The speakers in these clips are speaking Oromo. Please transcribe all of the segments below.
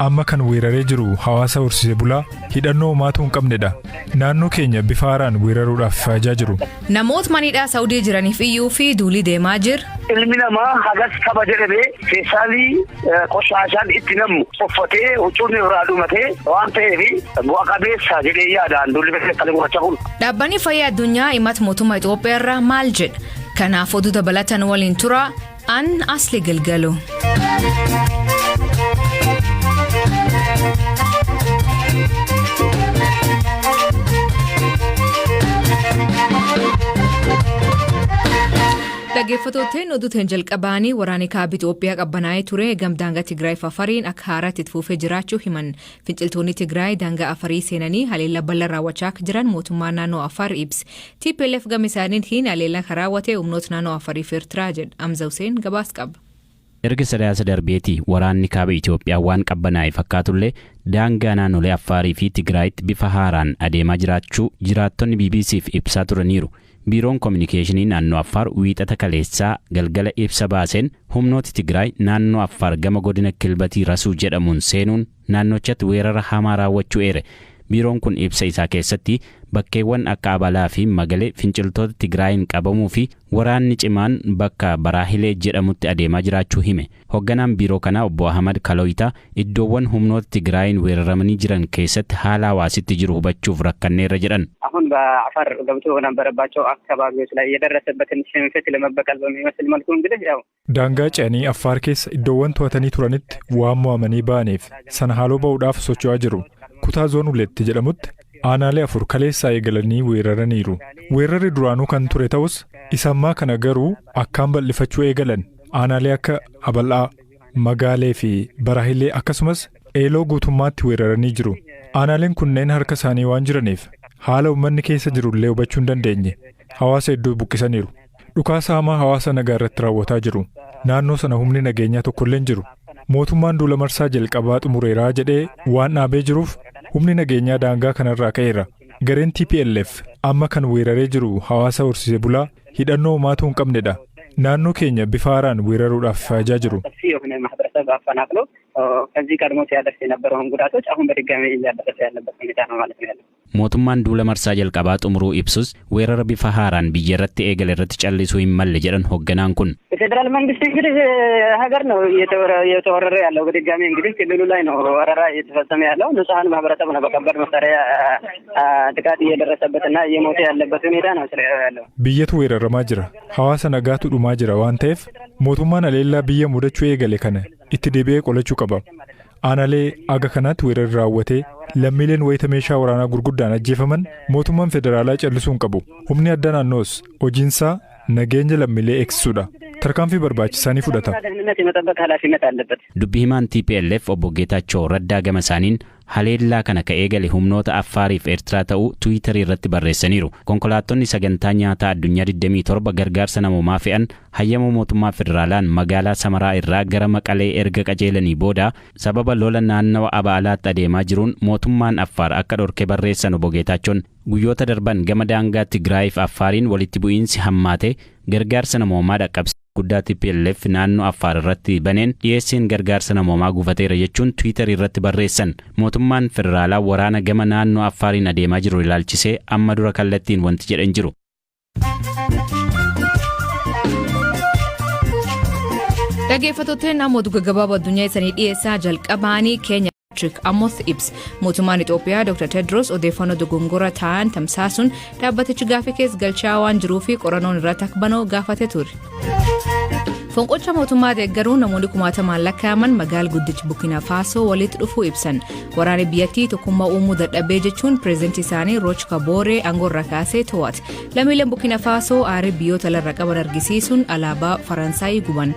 Amma kan weeraree jiru hawaasa horsiise bulaa hidhannoo homaatuu hin qabnedha. Naannoo keenya bifa haaraan weeraruudhaaf ifaajaa jiru. Namoota maniidhaa Saawudii jiraniif iyyuu fi duulii deemaa jira. Ilmi namaa hagas qaba jedhamee feestaalii qoshaashaan itti nammu uffatee huccuun irraa dhumatee waan ta'eef bu'a qabeessa jedhee yaadaan duulli feestaalii gurraacha kun. Dhaabbanni fayyaa addunyaa himata mootummaa Itoophiyaa irraa maal jedha? Kanaaf oduu dabalatan waliin tura. An Asli Galgalo. Dhaggeeffattootni oduutiin jalqabaanii waraanni kaaba Itoophiyaa qabbanaa'ee ture gam daangaa Tigraay fi Afariin akka haaraatti itti fufee jiraachuu himan. Finciltoonni Tigraay daangaa Afarii seenanii haleellaa bal'aa raawwachaa akka jiran mootummaan naannoo Afar ibse. TPLF gama isaaniitiin haleellaa kan raawwate humnoota naannoo Afarii fi Eertiraa jedha. Amza Hussein gabaas qaba. Erga Sadaasa darbeeti waraanni kaaba Itoophiyaa waan qabbanaa'e fakkaatullee daangaa naannolee Affaarii fi Tigraayitti bifa haaraan adeemaa jiraachuu jiraattonni BBCf ibsaa turaniiru. Biiroon Kominikeeshinii naannoo Affaar Wiixata kaleessaa galgala ibsa baaseen humnooti Tigraay naannoo Affaar gama godina Kilbatii Rasuu jedhamuun seenuun naannochatti weerara hamaa raawwachuu eere. Biiroon kun ibsa isaa keessatti bakkeewwan akka Abalaa fi Magalee finciltoota Tigraayiin qabamuu fi waraanni cimaan bakka Baraahilee jedhamutti adeemaa jiraachuu hime. Hogganaan biiroo kanaa Obbo Ahmad Kalooyitaa iddoowwan humnoota Tigraayiin weeraramanii jiran keessatti haala hawaasitti jiru hubachuuf rakkanneerra jedhan. አሁን በአፋር ገብቶ በነበረባቸው አካባቢዎች ላይ የደረሰበትን ሽንፈት ለመበቀል በሚመስል መልኩ እንግዲህ ያው Daangaa ce'anii Affaar keessa iddoowwan to'atanii turanitti waan mo'amanii ba'aniif sana haaloo ba'uudhaaf socho'aa jiru. Kutaa zoon Huletti jedhamutti aanaalee afur kaleessaa eegalanii weeraraniiru. Weerarri duraanuu kan ture ta'us isa ammaa kana garuu akkaan bal'ifachuu eegalan. Aanaalee akka Abal'aa, Magaalee fi Barahilee akkasumas Eeloo guutummaatti weeraranii jiru. Aanaaleen kunneen harka isaanii waan jiraniif haala uummanni keessa jirullee hubachuu hin dandeenye. Hawaasa hedduu buqqisaniiru. Dhukaasa hamaa hawaasa nagaa irratti raawwataa jiru. Naannoo sana humni nageenyaa tokkollee hin jiru. Mootummaan duula marsaa jalqabaa xumureeraa jedhee waan dhaabee jiruuf humni nageenyaa daangaa kanarraa ka'eera. Gareen TPLF amma kan weeraree jiru hawaasa horsiise bulaa hidhannoo homaatuu hin qabnedha. Naannoo keenya bifa haaraan weeraruudhaaf ifaajaa jiru. ሰፊ የሆነ ማህበረሰብ አፈናቅሎ ከዚህ ቀድሞ ሲያደርስ የነበረውን ጉዳቶች አሁን በድጋሚ እያደረሰ ያለበት ሁኔታ ነው ማለት ነው ያለው። Mootummaan duula marsaa jalqabaa xumuruu ibsus weerara bifa haaraan biyya irratti eegale irratti callisuu hin malle jedhan hogganaan kun. የፌዴራል መንግስት እንግዲህ ሀገር ነው እየተወረረ ያለው። በድጋሚ እንግዲህ ክልሉ ላይ ነው ወረራ እየተፈጸመ ያለው። ንጹሐን ማህበረሰብ ነው በከባድ መሳሪያ ጥቃት እየደረሰበትና እየሞተ ያለበት ሁኔታ ነው ያለው። Biyyatu weeraramaa jira. Hawaasa nagaatu dhumaa jira waan ta'eef mootummaan haleellaa biyya mudachuu eegale kana itti deebi'ee qolachuu qaba. Aanaalee aga kanaatti weerarri raawwatee lammiileen wayita meeshaa waraanaa gurguddaan ajjeefaman mootummaan federaalaa callisuu hin qabu. Humni addaa naannoos hojiinsaa nageenya lammiilee eegsisuudha. Tarkaanfii barbaachisaa ni fudhata. ደህንነት የመጠበቅ ኃላፊነት አለበት። Dubbi himaan TPLF obbo Geetaachoo Raddaa gama isaaniin haleellaa kana ka eegale humnoota Affaariif Eertiraa ta'uu Tiwiitarii irratti barreessaniiru. Konkolaattonni sagantaa nyaataa addunyaa 27 gargaarsa namoomaa fe'an hayyama mootummaa federaalaan magaalaa Samaraa irraa gara Maqalee erga qajeelanii booda sababa lola naannawa Abaalaatti adeemaa jiruun mootummaan Affaar akka dhorke barreessan obbo Geetaachoon. Guyyoota darban gama daangaa Tigraayiif Affaariin walitti bu'iinsi hammaate gargaarsa namoomaa dhaqqabse guddaa TPLF naannoo Affaar irratti baneen dhiyeessiin gargaarsa namoomaa gufateera jechuun Tiwiitarii irratti barreessan. Mootummaan federaalaa waraana gama naannoo Affaariin adeemaa jiru ilaalchisee amma dura kallattiin wanti jedhan jiru. Dhaggeeffattootni amma oduu gaggabaaboo addunyaa isanii dhiyeessaa jalqabaanii keenya Patrick Amoth ibsa. Mootummaan Itoophiyaa Dr. Tedros odeeffannoo dogongora ta'an tamsaasuun dhaabbatichi gaafii keessa galchaa waan jiruu fi qorannoon irratti akka banuu gaafate ture. Fonqolcha mootummaa deeggaruun namoonni kumaatamaan lakkaa'aman magaala guddichi Burkina Faasoo walitti dhufuu ibsan. Waraanni biyyattii tokkummaa uumuu dadhabee jechuun pireezidantii isaanii Roch Kabooree aangoorra kaasee to'ate. Lammiileen Burkina Faasoo aarii biyyoota alarra qaban argisiisuun alaabaa Faransaayii guban.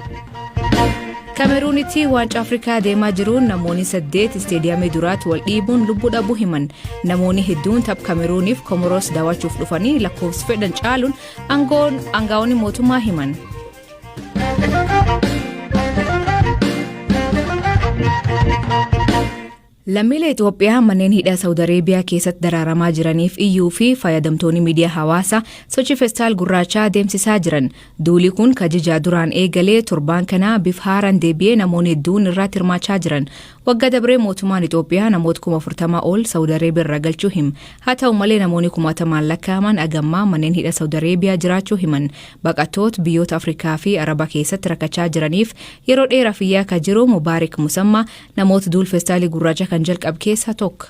Kameruunitti waancaa Afrikaa deemaa jiruun namoonni 8 isteediyaamii duraatti wal dhiibuun lubbuu dhabuu himan. Namoonni hedduun tapha Kameruuniif Komoroos daawwachuuf dhufanii lakkoofsa fedhan caaluun aangaa'onni mootummaa himan. Lammiilee Itoophiyaa manneen hidhaa Saawud Areebiyaa keessatti daraaramaa jiraniif iyyuu fi fayyadamtoonni miidiyaa hawaasaa sochii feestaal gurraachaa adeemsisaa jiran. Duuli kun kajijaa duraan eegalee torbaan kanaa bifa haaraan deebi'ee namoonni hedduun irratti hirmaachaa jiran. Waggaa dabree mootummaan Itoophiyaa namoota 40,000 ol Saawud Areebiyaa irraa galchuu hima. Haa ta'u malee, namoonni kumaatamaan lakkaa'aman agammaa manneen hidhaa Saawud Areebiyaa jiraachuu himan. Baqattoota biyyoota Afrikaa fi Arabaa keessatti rakkachaa jiraniif yeroo dheeraaf iyyaa akka jiru Mubaarik Musammaa namoota duul feestaalii gurraacha kan jalqabe keessaa tokko.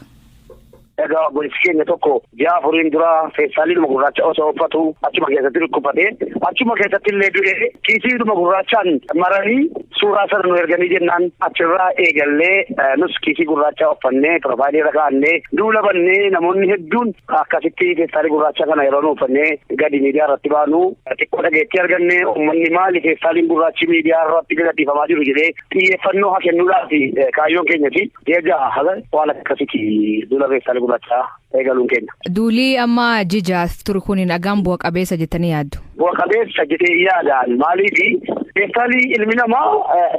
Egaa obboleessi keenya tokko ji'a 4n dura feestaaliidhuma gurraacha osoo uffatu achuma keessatti dhukkubfatee, achuma keessatti illee du'ee, kiisiidhuma gurraachaan maranii suuraa sana nu erganii jennaan, achirraa eegallee nus kiisii gurraacha uffannee profile irra kaa'annee duula bannee. Namoonni hedduun akkasitti feestaalii gurraacha kana yeroo nu uffannee gadi miidiyaa irratti baanu xiqqoo dhageettii arganne. Uummanni maali feestaaliin gurraachi miidiyaa irratti gadhiifamaa jiru jedhee xiyyeeffannoo haa kennuudhaaf kaayyoon keenyati. Egaa haga waan akkasitti duula feestaalii gurraacha eegaluun keenya. Duulii amma jijaaf ture kun dhagaan bu'a qabeessa jettanii yaaddu? Bu'a qabeessa jedhee yaadaan. Maaliifi, feestaalii ilmi namaa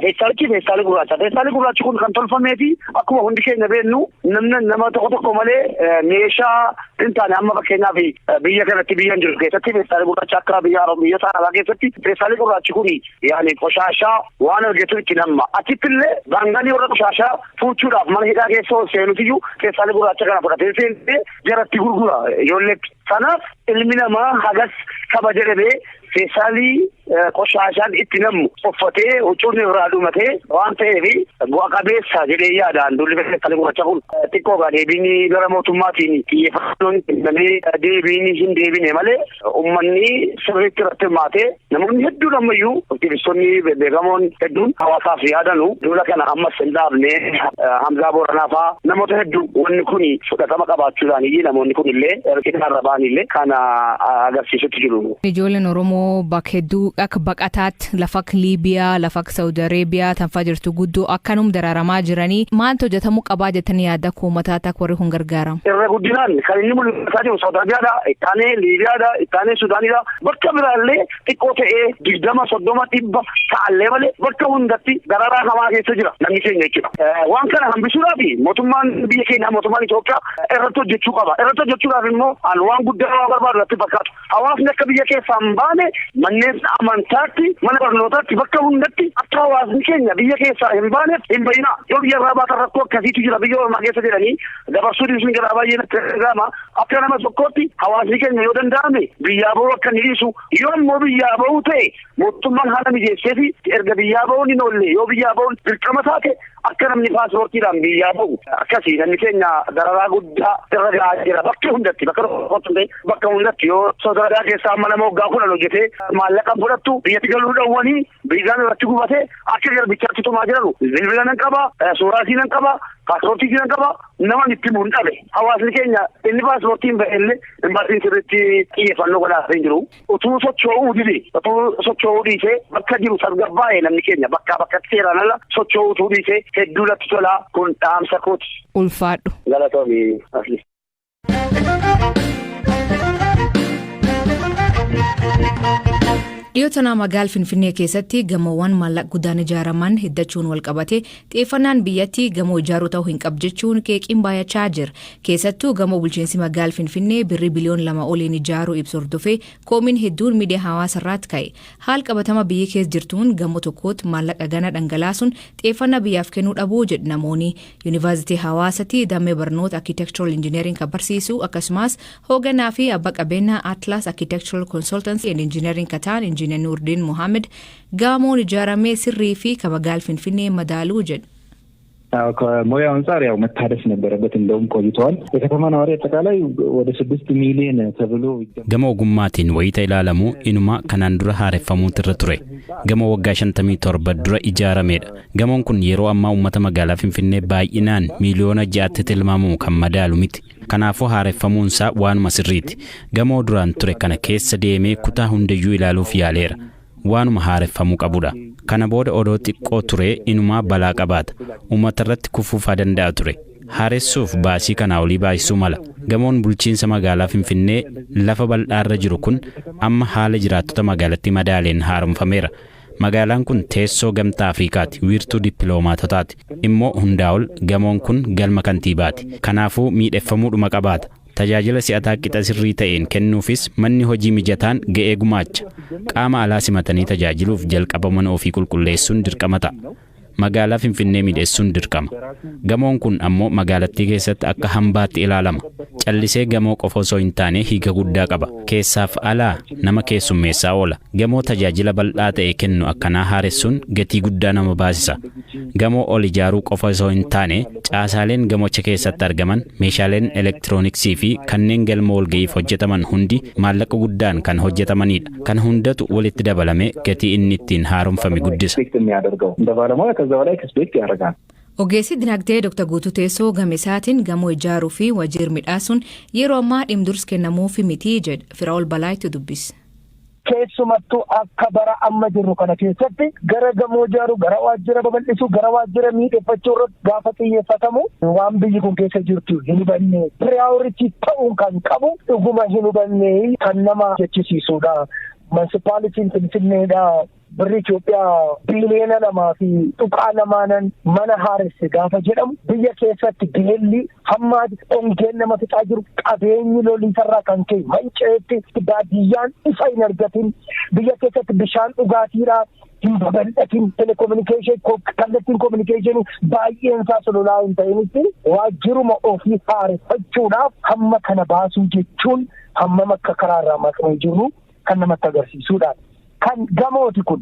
feestaalichi feestaalii gurraacha. Feestaalii gurraachi kun kan tolfamee fi akkuma hundi keenya beeknu namni nama tokko tokko malee meeshaa hin taane, amma fakkeenyaaf biyya kanatti, biyya jiru keessatti, feestaalii gurraacha akka biyya biyyoota alaa keessatti feestaalii gurraachi kun yaani qoshaashaa waan argatu itti namma. Achitti illee baanganii warra qoshaashaa fuuchuudhaaf mana hidhaa keessa ol seenutiyyuu feestaalii gurraacha kana fudhatee seenee jaratti gurgura ijoolleetti. Kanaaf ilmi namaa hagas saba jedhamee feestaalii qoshaashaan itti nammu uffatee huccuun irraa dhumatee waan ta'eef bu'a qabeessa jedhee yaadaan. Duulli feestaalii gurraacha kun xiqqoo gaa deebiin gara mootummaatiin xiyyeeffannoon kennamee deebiin hin deebine malee, uummanni sirriitti irratti hirmaatee namoonni hedduun, ammayyuu aktivistoonni beekamoon hedduun hawaasaaf yaadanu duula kana ammas hin dhaabne. Hamzaa Booranaa fa'aa, namoota hedduu, wanni kun fudhatama qabaachuudhaan namoonni kun illee hidhaarra ba'anillee kana agarsiisutti jiru. Ijoolleen Oromoo bakka hedduu akka baqataatti lafa akka Liibiyaa, lafa akka Saawud Areebiyaa tanfaa jirtu guddoo akkanum daraaramaa jiranii, maaltu hojjetamuu qabaa jettanii yaadda akka uummataatti akka warri kun gargaaramu? Irra guddinaan kan inni mul'ataa jiru Saawud Arabiyaadha, ittaanee Liibiyaadha, ittaanee Suudaanidha. Bakka biraallee xiqqoo ta'ee 20, 30, 100 ta'allee malee bakka hundatti dararaa hamaa keessa jira namni keenya jechuudha. Waan kana hambisuudhaaf mootummaan biyya keenyaa, mootummaan Itoophiyaa irratti hojjechuu qaba. Irratti hojjechuudhaaf immoo an waan guddaa waan barbaadu natti fakkaatu. Hawaasni akka biyya keessaa hin baane manneen amantaatti, mana barnootaatti, bakka hundatti akka hawaasni keenya biyya keessaa hin baaneef, hin bayina. Yoo biyya irraa baatan rakkoo akkasiitu jira biyya ormaa keessa jedhanii dabarsuu dhiisuun jira baay'ee natti dhaga'ama. Akka nama tokkootti hawaasni keenya yoo danda'ame biyyaa bahuu akka inni dhiisu, yoo immoo biyyaa bahuu ta'e mootummaan haala mijeessee fi erga biyyaa bahuun hin oolle, yoo biyyaa bahuun dirqama taate, akka namni paaspoortiidhaan biyyaa bahu. Akkasii namni keenya dararaa guddaa irra gahaa jira bakka hundatti, bakka tokkotti hin ta'in bakka hundatti. Yoo Saudi Arabiyaa keessaa amma nama waggaa 10 hojjetee maallaqa fudhattu biyyatti galuu dhowwanii viizaan irratti gubatee akka garbichaatti tumaa jiranu. Bilbila nan qaba, suuraa isii nan qaba, paaspoortii isii nan qaba, nama itti himu hin dhabe. Hawaasni keenya inni paaspoortiin bahe illee imbaasiin sirriitti xiyyeeffannoo godhaa hin jiru. Utuu socho'uu dide, utuu socho'uu dhiisee bakka jiru tasgabbaa'e, namni keenya bakkaa bakkatti seeraan ala socho'uu utuu dhiisee hedduu natti tolaa. Kun dhaamsa kooti. Ulfaadhu. Galatoomii asli. Dhiyoo tanaa magaala Finfinnee keessatti gamoowwan maallaqa guddaan ijaaraman heddachuun wal qabate xiyyeeffannaan biyyattii gamoo ijaaruu ta'uu hin qabu jechuun qeeqiin baay'achaa jira. Keessattuu gamoo bulchiinsi magaala Finfinnee birrii biliyoona 2 oliin ijaaruu ibsu hordofee koomiin hedduun miidiyaa hawaasaa irratti ka'e. Haal qabatama biyyi keessa jirtuun gamoo tokkootti maallaqa gana dhangalaasuun xiyyeeffannaa biyyaaf kennuu dhabuu jedhu namoonni. Yuunivarsiitii Hawaasaatti damee barnoota Architectural Engineering kan barsiisu, akkasumas hoogganaa fi abbaa qabeenyaa Atlas Architectural Consultancy and Engineering kan ta'an Injiinar Nuurdiin Mohaammed gamoon ijaaramee sirrii fi kan magaala Finfinnee madaaluu jedhu. ከሙያው አንጻር ያው መታደስ ነበረበት። እንደውም ቆይተዋል። የከተማ ነዋሪ አጠቃላይ ወደ 6 ሚሊዮን ተብሎ Gama ogummaatiin wayita ilaalamu inuma kanaan dura haareffamuutu irra ture. Gamoo waggaa 57 dura ijaaramedha. Gamoon kun yeroo ammaa uummata magaalaa Finfinnee baay'inaan miiliyoona 6tti tilmaamamu kan madaalu miti. Kanaafuu haareffamuunsaa waanuma sirriiti. Gamoo duraan ture kana keessa deemee kutaa hundayyuu ilaaluuf yaaleera. Waanuma haareffamuu qabudha. Kana booda odoo xiqqoo ture inumaa balaa qabaata. Uummata irratti kufuufaa danda'a ture. Haaressuuf baasii kanaa olii baasisuu mala. Gamoon bulchiinsa magaalaa Finfinnee lafa bal'aarra jiru kun amma haala jiraattota magaalattii madaaleen haaromfameera. Magaalaan kun teessoo Gamtaa Afriikaati, wiirtuu dippiloomaatotaati. Immoo hundaa ol gamoon kun galma kantiibaati. Kanaafuu miidheffamuudhuma qabaata. Tajaajila si'ataa qixa sirrii ta'een kennuufis manni hojii mijataan ga'ee gumaacha. Qaama alaa simatanii tajaajiluuf jalqaba mana ofii qulqulleessuun dirqama ta'a. Magaalaa Finfinnee miidheessuun dirqama. Gamoon kun ammoo magaalattii keessatti akka hambaatti ilaalama. Callisee gamoo qofa osoo hin taane hiika guddaa qaba. Keessaaf alaa nama keessummeessaa oola. Gamoo tajaajila bal'aa ta'e kennu akkanaa haaressuun gatii guddaa nama baasisa. Gamoo ol ijaaruu qofa osoo hin taane, caasaaleen gamocha keessatti argaman, meeshaaleen elektirooniksii fi kanneen galma walga'iif hojjetaman hundi maallaqa guddaan kan hojjetamanidha. Kan hundatu walitti dabalame gatii inni ittiin haaromfame guddisa. Expect የሚያደርገው እንደ ባለሙያ ከዛ በላይ expect ያደርጋል። Ogeessi dinagdee Dr. Guutuu Teessoo Gamesaatiin gamoo ijaaruu fi wajiir midhaasuun yeroo ammaa dhimdurs kennamuufi miti jedha. Firaa'ol Balaayitti dubbise. Keessumattuu akka bara amma jirru kana keessatti gara gamoo ijaaru, gara waajjira babal'isuu, gara waajjira miidheffachuu irratti gaafa xiyyeeffatamu, waan biyyi kun keessa jirtu hin hubanne, priority ta'uun kan qabu dhuguma hin hubanne kan nama jechisiisudha. Municipalityn Finfinneedha. Birri Itoophiyaa 2.2 biliyoonaan mana haaresse gaafa jedhamu, biyya keessatti beelli hamma ongeen nama fixaa jiru, qabeenyi loliisarraa kan ka'e manca'eetti, baadiyyaan ifa hin argatin, biyya keessatti bishaan dhugaatiidhaa hin babal'atin, telecommunication, kallattiin communicationii baay'een isaa sululaa hin ta'initti, waajjiruma ofii haareffachuudhaaf hamma kana baasuu jechuun hammam akka karaarraa maqnee jirru kan namatti agarsiisuudha. Kan gamooti kun,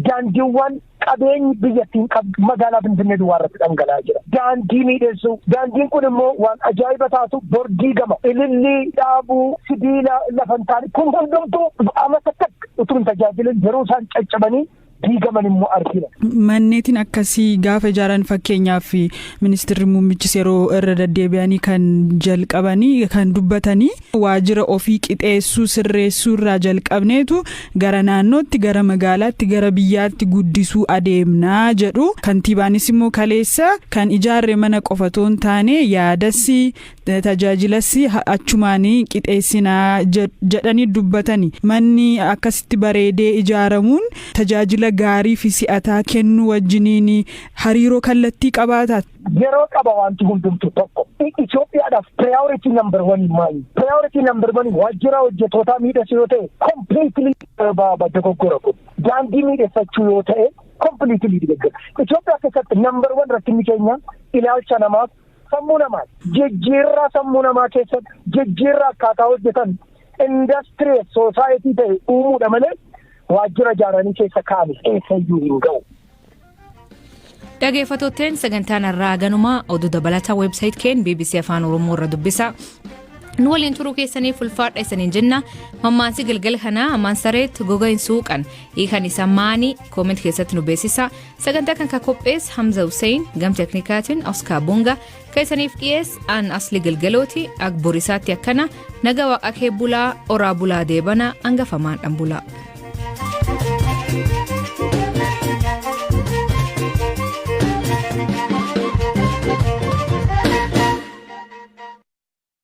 daandiiwwan, qabeenyi biyyattiin qabdu magaalaa Finfinnee duwwaa irratti dhangala'aa jira. Daandii miidheessuu, daandiin kun immoo waan ajaa'iba taatu bordii gama ilillii dhaabuu, sibiila lafa hin taane kun hundumtuu amata takka utuu hin tajaajilin yeroo isaan caccabanii diigaman immoo argina. Manneetiin akkasii gaafa ijaaran, fakkeenyaaf ministeerri muummichis yeroo irra deddeebi'anii kan jalqabanii kan dubbatanii, waajjira ofii qixeessuu, sirreessuu irraa jalqabneetu gara naannootti, gara magaalaatti, gara biyyaatti guddisuu adeemnaa jedhu. Kantiibaanis immoo kaleessa kan ijaarre mana qofa otoo hin taane yaadas tajaajilas achumaanii qixeessinaa jedhanii dubbatani. Manni akkasitti bareedee ijaaramuun tajaajila gaarii fi si'ataa kennuu wajjiniin hariiroo kallattii qabaata. Yeroo qaba wanti hundumtu tokko. Itoophiyaadhaaf priority number one maali? Priority number one waajjira hojjettootaa miidhasuu yoo ta'e, completely dogoggora kun. Daandii miidheffachuu yoo ta'e, completely dogoggora. Itoophiyaa keessatti number one rakkinni keenya ilaalcha namaaf sammuu namaa. Jijjiirraa sammuu namaa keessatti jijjiirraa akkaataa hojjetan industrious society ta'e uumuudha malee waajjira ijaaranii keessa kaa'ame eessayyuu hin ga'u. Dhageeffattootteen, sagantaan irraa ganumaa. Oduu dabalataa website keen BBC Afaan Oromoo irra dubbisa. Nu waliin turuu keessaniif ulfaadha isaniin jenna. Mammaansi galgala kanaa "Ammaan sareetti goga hin suuqan", hiikan isa maanii? Comment keessatti nu beeksisa. Sagantaa kan qopheesse Hamza Hussein, gam teeknikaatiin Oscar Bunga, kan isaniif dhiyeesse aan Asli Galgalooti. Ak borisaatti akkana naga waaqa kee bulaa, oraa bulaa, deebana hangafamaan dhan bulaa.